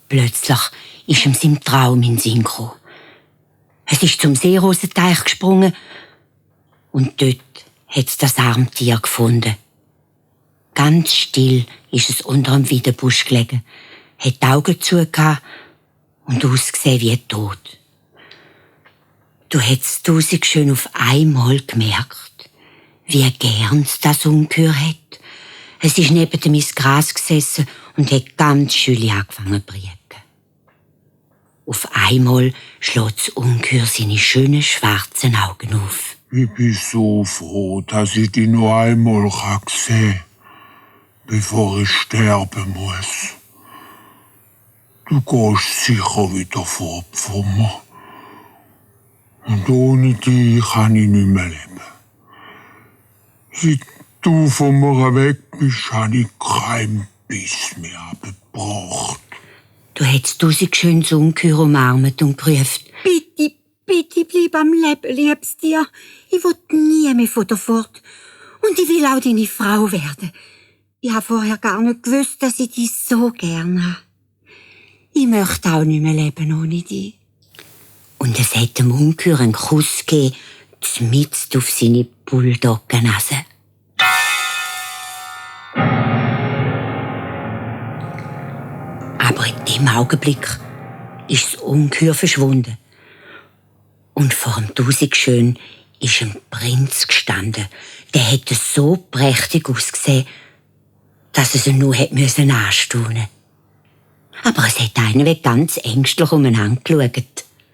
Plötzlich ist ihm sein Traum in den Sinn gekommen. Es ist zum Seerosenteich gesprungen und dort hat es das arme Tier gefunden. Ganz still ist es unter einem Weidenbusch gelegen, hat die Augen zugehört und ausgesehen wie tot. Du hättest Tausend schön auf einmal gemerkt, wie gern es das Ungeheuer hat. Es ist neben dem ins Gras gesessen und hat ganz schön angefangen zu brieken. Auf einmal schlägt das Ungeheuer seine schönen schwarzen Augen auf. Ich bin so froh, dass ich dich noch einmal sehen kann, bevor ich sterben muss. Du gehst sicher wieder fort von mir. Und ohne dich kann ich nicht mehr leben. Seit du von mir weg bist, habe ich keinen Biss mehr abgebracht. Du hättest Tausend schön das Ungeheuer umarmt und gerufen: Bitte, bitte bleib am Leben, liebes Tier. Ich will nie mehr von dir fort. Und ich will auch deine Frau werden. Ich habe vorher gar nicht gewusst, dass ich dich so gern habe. Ich möchte auch nicht mehr leben ohne dich. Und es hat dem Ungeheuer einen Kuss gegeben, mitten auf seine Bulldoggennase. Aber in dem Augenblick ist das Ungeheuer verschwunden. Und vor dem Tausendschön ist ein Prinz gestanden. Der hätte so prächtig ausgesehen, dass es ihn nur hätte anstaunen müssen. Aber es hat einen ganz ängstlich umeinander geschaut.